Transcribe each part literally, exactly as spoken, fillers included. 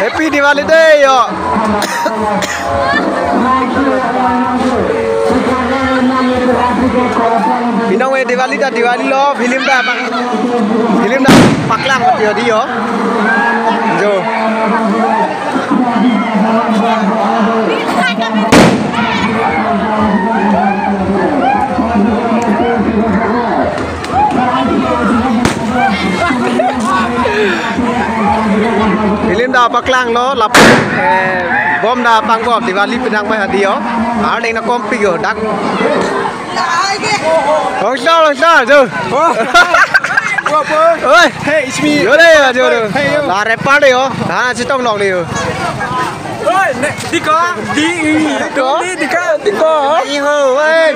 Happy Diwali dei yo. Binong e Diwali ta Diwali lo, film ta pak, film ta paklang mati yo dei yo. Jo. Film ta paklang lo, lapu, eh, bom ta pangkop, Diwali penang pai hadi yo. Arleng na kompik yo, dak. Ong star, ong star, jo. Oh. Oi. Hey, it's me. Yo dei, yo, jo, jo. Hey, yo. La repar dei yo. Tha chetong nok dei yo. Oi, ne, dei ko, dei, dei ko, dei, dei ko, dei ko. Iho, oi.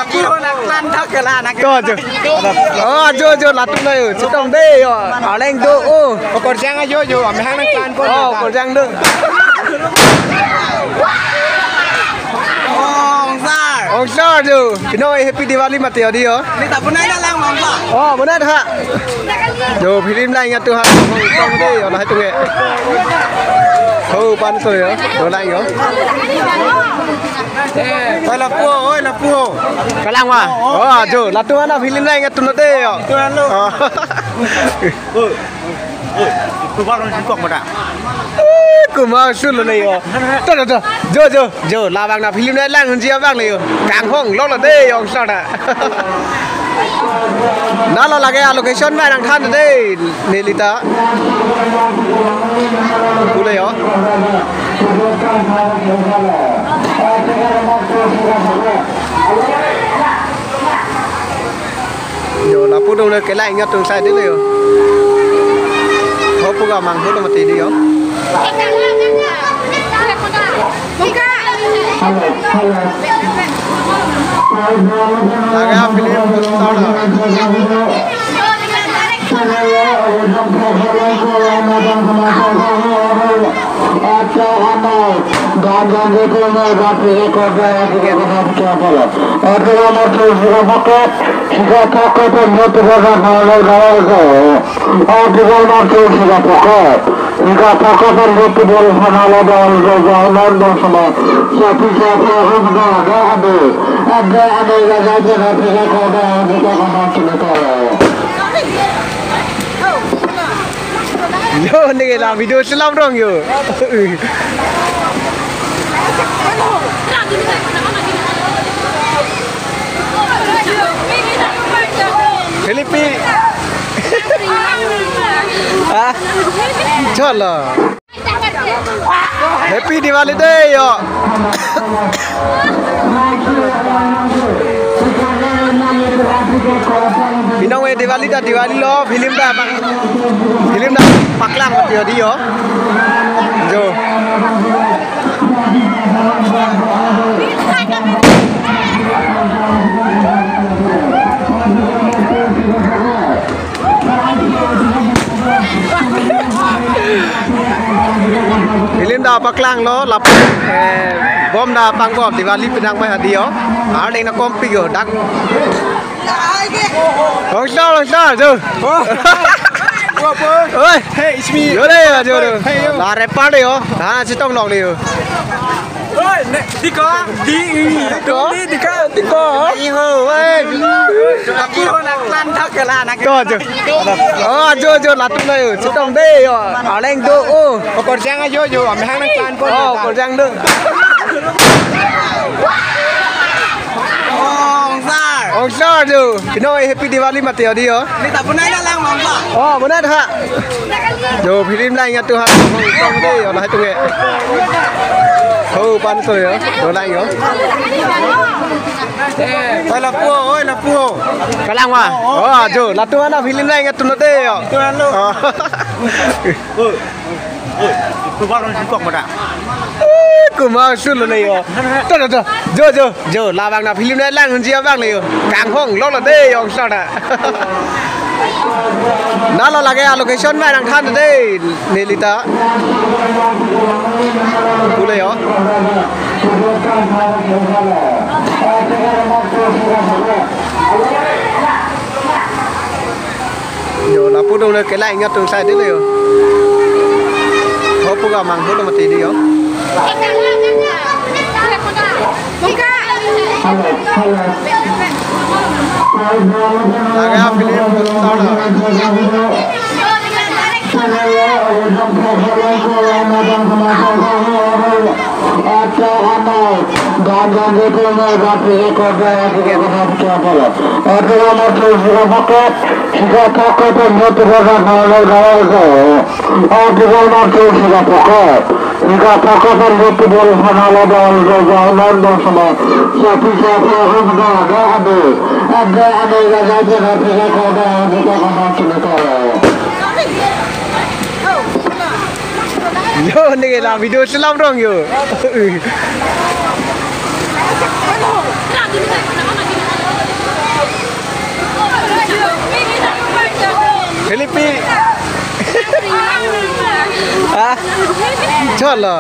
Aku nak lan thak ke la, nak. To, jo. Oh, jo, jo, latum na yo. Chetong dei yo. Arleng do, oh. Okorjang ajo, jo, amehang nangklan po. Oh, okorjang do. Oh, ong star. Ong star jo. Binong e Happy Diwali mati yo dei yo. Ni ta punai na lang ong star. Oh, punai ha. Jo, film lang ya tu ha. Ong star dei yo, la tu nge. Oh, pan to yo. Do lang yo. Oi, lapu, oi, lapu. Kalang wa. Oh, jo, latum ana film lang ya tu na dei yo. Tu anu. Oh. Oi, oi, oi, tu baru si kok mana? Eh, kumang sul lo yo. To, to, to. Jo, jo, jo, labang na film na lang ji abang le yo. Kanghong lo lo dei yo ong star na. Na lo lake a location ma nangthan dei, neli ta. Pule yo. Yo, lapu dong le kelang ingat tung sai dei le yo. Ho pu ga mang ho lo mati dei yo. Laga film start. Hingga pokok pen football phan halo dol go go lan dol sama. Sapi sapi hum ga ga ade. Ade ade ga ga je na phe ga ko da ade ga ga ma chile ko. Yo, ne ke la video selam rong yo. Philippi. Ah, chalo. Happy Diwali dei yo. Binong we Diwali ta Diwali lo, film ta pak, film ta paklang mati yo dei yo. Jo. Film ta paklang lo, lapu, eh, bom ta pangkop, Diwali penang mai hadi yo. Arleng na kompi yo, dak. Long star, long star, jo. Oh. Oi. Hey, it's me. Yo dei, yo, jo, jo. Hey, yo. La repar dei yo. Ha, chetong long dei yo. Oi, ne, tiko, di, i, tiko, di, tiko, tiko. Iho, oi. Aku nak klan thak ke la, nak. To, jo. Oh, jo, jo, latum na yo. Chetong dei yo. Arleng do, oh. Okorjang ajo, jo. Amehang nak klan po. Oh, okorjang do. Oh, sir. Oh, sir, jo. Binong happy Diwali mati yo dei yo. Ni tak punai na lang, Bang, Bang. Oh, benar ha. Jo, film lang ya tuhan. Tong dei yo, lahai tung e. Ho, pan so yo. Do lang yo. Oi, lapu, oi, lapu. Kalang wa. Oh, jo, latum ana film lang ya tuhan dei yo. Tuhan lo. Oh. Oi, oi, oi, itu baru si kok mana? Eh, kumang sul le yo. To, to, to. Jo, jo, jo, labang na film na lang hunji abang le yo. Kanghong lo lo dei yo sona. Na lo lake a location ma nangthan dei, nelita. Pule yo. Yo, lapu dong le kelang ingat tung sai dei le yo. Hopu ga mang pulo mati dei yo. Laga film putar. Yo, ne ke la video selam rong yo. Philippi. Ah, chalo.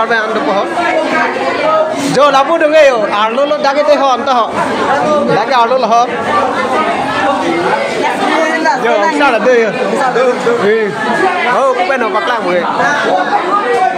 Arve an dopo ho. Jo lapu dunge jo. Arlo lo dak ite ho anta ho. Dak arlo lo ho. Jo, sala do jo. Eh. Oh, kupen ho paklang mo.